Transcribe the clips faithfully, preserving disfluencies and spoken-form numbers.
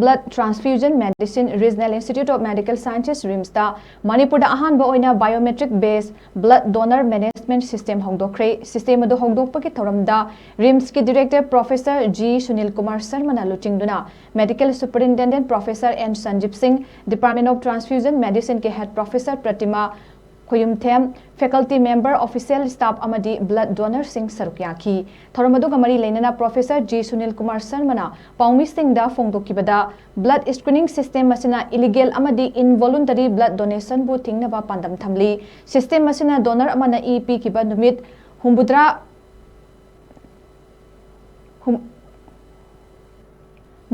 Blood Transfusion Medicine, Regional Institute of Medical Sciences, RIMSꯇ ꯃꯅꯤꯄꯨꯔꯗ ꯑꯍꯥꯟꯕ ꯑꯣꯏꯅ biometric based blood donor management system ꯍꯧꯗꯣꯛꯈ꯭ꯔꯦ꯫ System ꯑꯗꯨ ꯍꯧꯗꯣꯛꯄꯒꯤ ꯊꯧꯔꯝꯗ RIMSꯀꯤ Director Professor G Sunil Kumar ꯁꯔꯃꯅ ꯂꯨꯆꯤꯡꯗꯨꯅ Medical Superintendent Professor N ꯁꯟꯖꯤꯞ ꯁꯤꯡ, Department of Transfusion Medicineꯀꯤ Head Professor ꯄ꯭ꯔꯇꯤꯃꯥ ꯈꯣꯌꯨꯝꯊꯦꯝ, faculty member, official staff ꯑꯃꯗꯤ blood donorꯁꯤꯡ ꯁꯔꯨꯛ ꯌꯥꯈꯤ꯫ ꯊꯧꯔꯝ ꯑꯗꯨꯒ ꯃꯔꯤ ꯂꯩꯅꯅ Professor G ꯁꯨꯅꯤꯜ ꯀꯨꯃꯥꯔ ꯁꯔꯃꯅ ꯄꯥꯎꯃꯤꯁꯤꯡꯗ ꯐꯣꯡꯗꯣꯛꯈꯤꯕꯗ, blood screening system ꯑꯁꯤꯅ illegal ꯑꯃꯗꯤ involuntary blood donationꯕꯨ ꯊꯤꯡꯅꯕ ꯄꯥꯟꯗꯝ ꯊꯝꯂꯤ꯫ System ꯑꯁꯤꯅ donor ꯑꯃꯅ ꯏ ꯄꯤꯈꯤꯕ ꯅꯨꯃꯤꯠ ꯍꯨꯝꯐꯨꯇꯔꯥ ꯍꯨꯝ-,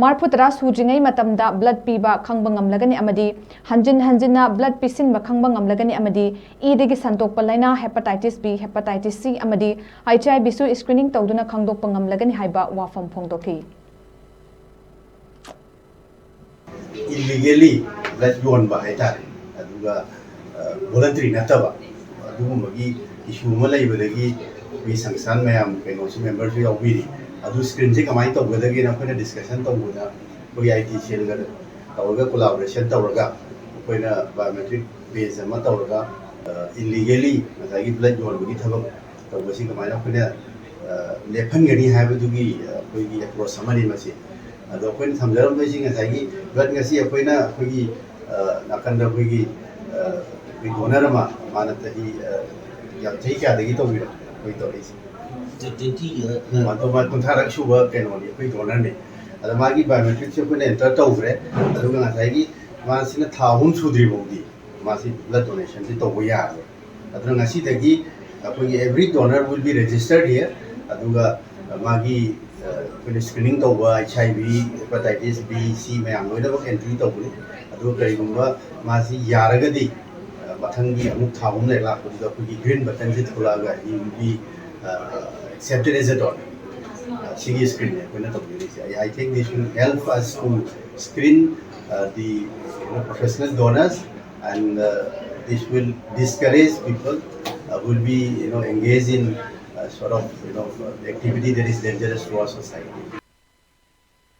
ꯃꯔꯤꯐꯨꯇꯔꯥ ꯁꯨꯗ꯭ꯔꯤꯉꯩ ꯃꯇꯝꯗ blood ꯄꯤꯕ ꯈꯪꯕ ꯉꯝꯂꯒꯅꯤ ꯑꯃꯗꯤ ꯍꯟꯖꯤꯟ ꯍꯟꯖꯤꯟꯅ blood ꯄꯤꯁꯤꯟꯕ ꯈꯪꯕ ꯉꯝꯂꯒꯅꯤ ꯑꯃꯗꯤ ꯏꯗꯒꯤ ꯁꯟꯗꯣꯛꯄ ꯂꯥꯏꯅꯥ hepatitis B, hepatitis C ꯑꯃꯗꯤ HIV ꯁꯨ screening ꯇꯧꯗꯨꯅ ꯈꯪꯗꯣꯛꯄ ꯉꯝꯂꯒꯅꯤ ꯍꯥꯏꯕ ꯋꯥꯐꯝ ꯐꯣꯡꯗꯣꯛꯈꯤ꯫ Illegally blood ꯌꯣꯟꯕ ꯍꯥꯏꯇꯥꯔꯦ, ꯑꯗꯨꯒ voluntary ꯅꯠꯇꯕ ꯑꯗꯨꯒꯨꯝꯕꯒꯤ issue ꯑꯃ ꯂꯩꯕꯗꯒꯤ ꯑꯩꯈꯣꯏ ꯁꯪꯁꯊꯥꯟ ꯃꯌꯥꯝ ꯀꯩꯅꯣꯁꯨ memberꯁꯨ ꯌꯥꯎꯕꯤꯔꯤ꯫ ꯑꯗꯨ screenꯁꯦ ꯀꯃꯥꯏꯅ ꯇꯧꯒꯗꯒꯦꯅ ꯑꯩꯈꯣꯏꯅ discussion ꯇꯧꯕꯗ ꯑꯩꯈꯣꯏ ITCLꯒ ꯇꯧꯔꯒ collaboration ꯇꯧꯔꯒ ꯑꯩꯈꯣꯏꯅ biometric base ꯑꯃ ꯇꯧꯔꯒ illegally ꯉꯁꯥꯏꯒꯤ blood ꯌꯣꯟꯕꯒꯤ ꯊꯕꯛ ꯇꯧꯕꯁꯤ ꯀꯃꯥꯏꯅ ꯑꯩꯈꯣꯏꯅ ꯂꯦꯞꯍꯟꯒꯅꯤ ꯍꯥꯏꯕꯗꯨꯒꯤ ꯑꯩꯈꯣꯏꯒꯤ approach ꯑꯃꯅꯤ ꯃꯁꯤ꯫ ꯑꯗꯣ ꯑꯩꯈꯣꯏꯅ ꯊꯝꯖꯔꯝꯗꯣꯏꯁꯤ ꯉꯁꯥꯏꯒꯤ blood ꯉꯁꯤ ꯑꯩꯈꯣꯏꯅ ꯑꯩꯈꯣꯏꯒꯤ ꯅꯥꯀꯟꯗ ꯑꯩꯈꯣꯏꯒꯤ ꯑꯩꯈꯣꯏ donor ꯑꯃ ꯃꯥꯅ ꯆꯍꯤ ꯌꯥꯝ ꯆꯍꯤ ꯀꯌꯥꯗꯒꯤ ꯇꯧꯕꯤꯔꯣ ꯑꯩꯈꯣꯏ ꯇꯧꯔꯛꯏꯁꯦ? Twenty ꯑꯗꯣ ꯃꯥ ꯀꯨꯟꯊ꯭ꯔꯥꯔꯛ ꯁꯨꯕ ꯀꯩꯅꯣꯅꯤ, ꯑꯩꯈꯣꯏ donorꯅꯤ꯫ ꯑꯗꯣ ꯃꯥꯒꯤ biometricꯁꯦ ꯑꯩꯈꯣꯏꯅ enter ꯇꯧꯈ꯭ꯔꯦ꯫ ꯑꯗꯨꯒ ꯉꯁꯥꯏꯒꯤ ꯃꯥꯁꯤꯅ ꯊꯥ ꯑꯍꯨꯝ ꯁꯨꯗ꯭ꯔꯤ ꯐꯥꯎꯗꯤ ꯃꯥꯁꯤ blood donationꯁꯤ ꯇꯧꯕ ꯌꯥꯔꯔꯣꯏ꯫ ꯑꯗꯨꯅ ꯉꯁꯤꯗꯒꯤ ꯑꯩꯈꯣꯏꯒꯤ every donor will be registered here꯫ ꯑꯗꯨꯒ ꯃꯥꯒꯤ ꯑꯩꯈꯣꯏꯅ screening ꯇꯧꯕ HIV, hepatitis B, C ꯃꯌꯥꯝ ꯂꯣꯏꯅꯃꯛ entry ꯇꯧꯒꯅꯤ꯫ ꯑꯗꯨꯒ ꯀꯔꯤꯒꯨꯝꯕ ꯃꯥꯁꯤ ꯌꯥꯔꯒꯗꯤ ꯃꯊꯪꯒꯤ ꯑꯃꯨꯛ ꯊꯥ ꯑꯍꯨꯝ ꯂꯩꯔ ꯂꯥꯛꯄꯗꯨꯗ ꯑꯩꯈꯣꯏꯒꯤ green buttonꯁꯦ ꯊꯣꯛꯂꯛꯑꯒ he will be accepted as a donor꯫ ꯁꯤꯒꯤ screenꯅꯦ ꯑꯩꯈꯣꯏꯅ ꯇꯧꯖꯔꯤꯁꯦ꯫ I think this will help us to screen the professional donors and this will discourage people who will be engaged in sort of activity that is dangerous to our society.